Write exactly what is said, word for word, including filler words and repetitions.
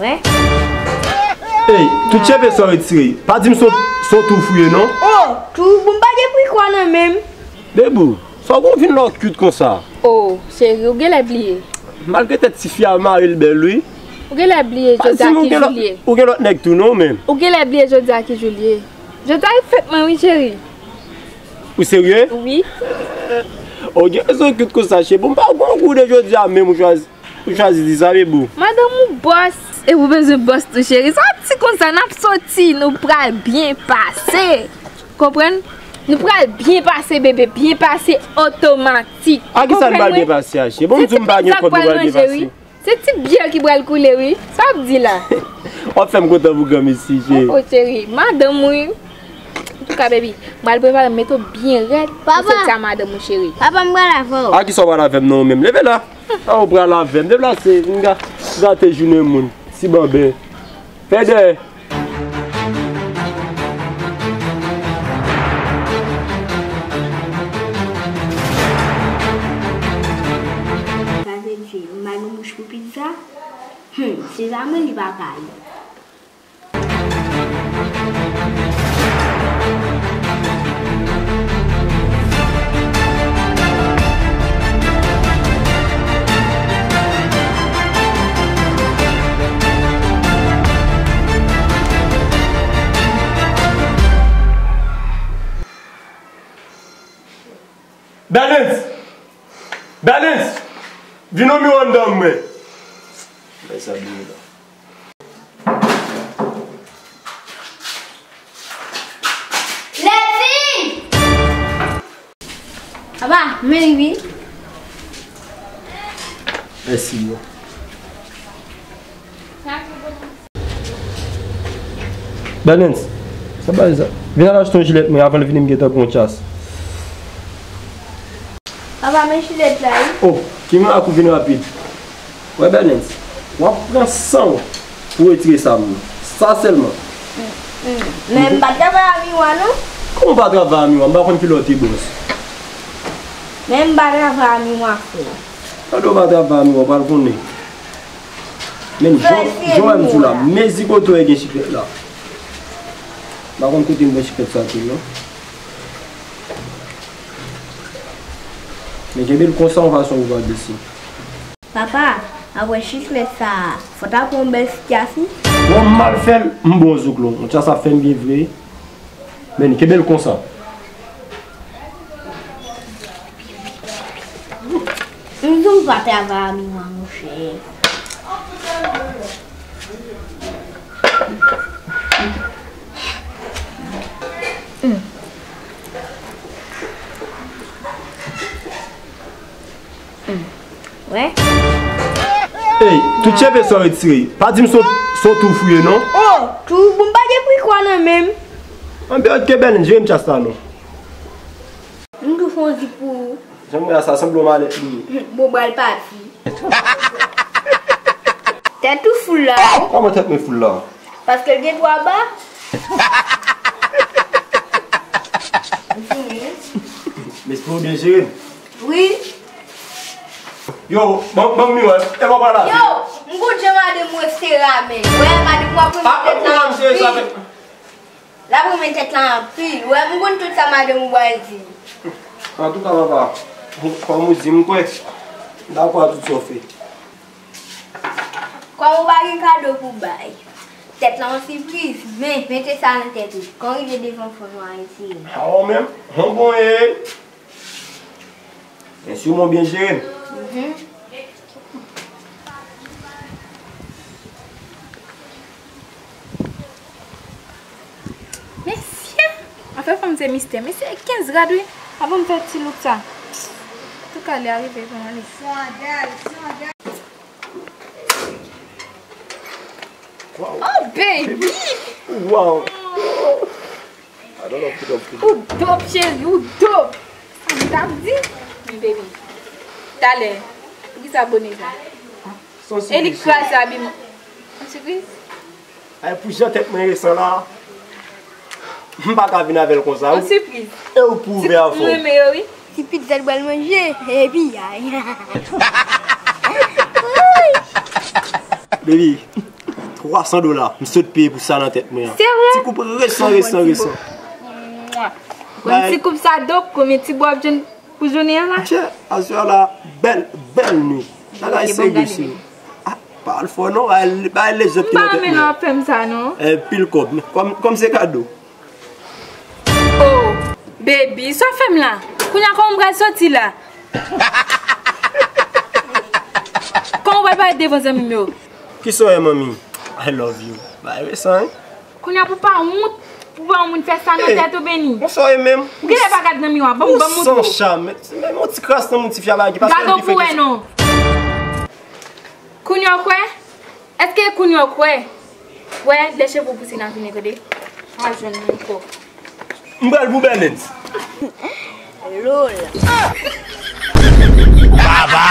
Wè. Ey, tout cheve sa w retire. Pa di m se w, se w tou fouye non. Oh, tou, bon, m pa gen prikwa nan men m. Bebou, sa w gon vin lòkyit konsa? Oh, cheri, ou genlè bliye. Malgre tèt tifi a mare l bèl wi. Ou genlè bliye jodi a ki jou l ye. Ou gen lòt nèg tou non menm. Ou genlè bliye jodi a ki jou l ye. Jodi a e fèt mwen wi, cheri. Ou serye? Wi. Ou gen rezon tout konsa, cheri. Bon, m pa gon gou de jodi a menm ou chwazi, ou chwazi di sa, Bebou. Madanm ou bòs, e ou bezwen bòs tou, cheri. Sa ti konsa, n ap soti, nou pral byen pase. Konprann? Nou pral byen pase, bebe, byen pase otomatik. A ki sa n pral byen pase a, cheri? Bon, m di w m pa gen kòb, nou pral byen pase. Se ti byè ki pral koule wi. Sa w ap di la? W ap fè m kontan pou granmesi, cheri. Oh, cheri, madanm wi. Antouka, baby, m pral prepare m mete w byen rèd pou soti a madanm ou, cheri. Papa, m pral avè w. A ki sa w pral avè m non ou menm? Leve la. A ou pral avè m. Deplase, vin ga-, gate jounen moun. Ti banben. Fè dèyè. Sa vle di, m pa gen bouch pou pizza? Hum, se pa mwen li pa ka ye. Balance! Balance! Vin nan miwa anndan mwen. Lè sa byen la. Lèvin! Papa, men li wi. Mèsi, bro. Balance, sa bay sa. Vin al achte yon jilèt mwen avan l vini m gentan pran yon chas. Papa, men jilèt la wi. Oh, ki mirak ou vin rapid. Wè Balance, w ap pran san w pou retire sa m nan. Sa sèlman. Men m pa travay a miwa non. Kòman w pa travay a miwa? M pa konn ki lè w te bòs. Men m pa travay a miwa frè. Tande w pa travay a miwa, w pral konnen. Men jan, jan w wè m sou la, mezi kote w gen chiklèt la. M pa konn kote m pran chiklèt sa tou non. Men kenbe l konsa yon fason pou pa blese. Papa, apre chiklèt sa a, fò ta pran yon bèl ti tchas wi. Bon, m mal fè l, m bon zouklon. Yon tchas ap fè m byen vre. Men kenbe l konsa. M di w pa travay a miwa, monchè. Wè. Ey, tout cheve sa w retire. Pa di m se w, se w tou fouye non. Oh, tou, bon, m pa gen prikwa nan men m. Anben, ok, Bèlin, jere m tchas la non. M tou fè yon zip pou ou. Jan m wè a sa sanble yon malèt li ye. Bon, pral pati. Tèt ou foul la wi. Kòman tèt mwen foul la? Paske l gen twa ba. M fini wi. Mezanmi, ou byen jere m. Wi. Yo, ban, ban m miwa, e pa pale avè. Yo, m konn jan madanm mwen sere a men. Wè, madanm mwen ap renmen tèt la anpil. L ap renmen tèt la anpil. Wè, m konn tout sa madanm ou pral di. Antouka, papa, kòm ou di, m kwè. M dakò a tout sa w fè. Kòm ou pa gen kado pou bay, tèt la yon sipriz, men mete sa nan tèt ou. Kan w rive devan fòn ou a eseye. A w menm? Hon bon e. Men si w bon byen jere m. Mhm. Mesye! Afè fanm se mistè. Mesye, kenz rad wi. Avan m fè ti look sa. Antouka, lè a rive pou m ale. Wow. Oh, baby! Wow! Ou dope, cheri, ou dope! Sa m t ap di? Men, baby, talè, poukisa bone sa? E li kraze abi m. Yon sipriz? Ay, pou jan tèt mwen resan la, m pa ka vin avè l konsa wi. Yon sipriz. E ou pou ouvè avè w. M renmen yo wi. Ti pizza l pral manje, epi ay. Baby, twa san dola, m sot peye pou sa nan tèt mwen an. Serye? Ti koup resan, resan, resan. Mwa. Konn ti koup sa, donk, konbyen ti bwa w ap jwenn pou jounen an la? Monchè, aswè la, bèl, bèl nwit. Bagay serye, serye. Ah, pa al fò non, bay lezòt ki nan tèt mwen. M pa renmen lè w ap fè m sa non. Eh, pil kòb, kòm, kòm se kado. Oh, baby, sa w fè m la? Kounye a kòman m pral soti la? Kòman w pral parèt devan zanmi m yo? Kisa w ye, manmi? I love you. Bay resan, wi. Kounye a pou pa wont, pou pa yon moun fè sa nan tèt ou, Beni. Konsa w ye menm. Ou genlè pa gad nan miwa, ban m, ban m montre w. Ou san cham, men yon ti kras nan moun tifi a lage, paske li fè kè sa. Gade w pou wè non. Kounye a w kwè? Èske kounye a w kwè? Wè, lè cheve w pouse nan jounen, tande. Pa jwenn m ankò. M pral pou Bèlens. Lol. Baba.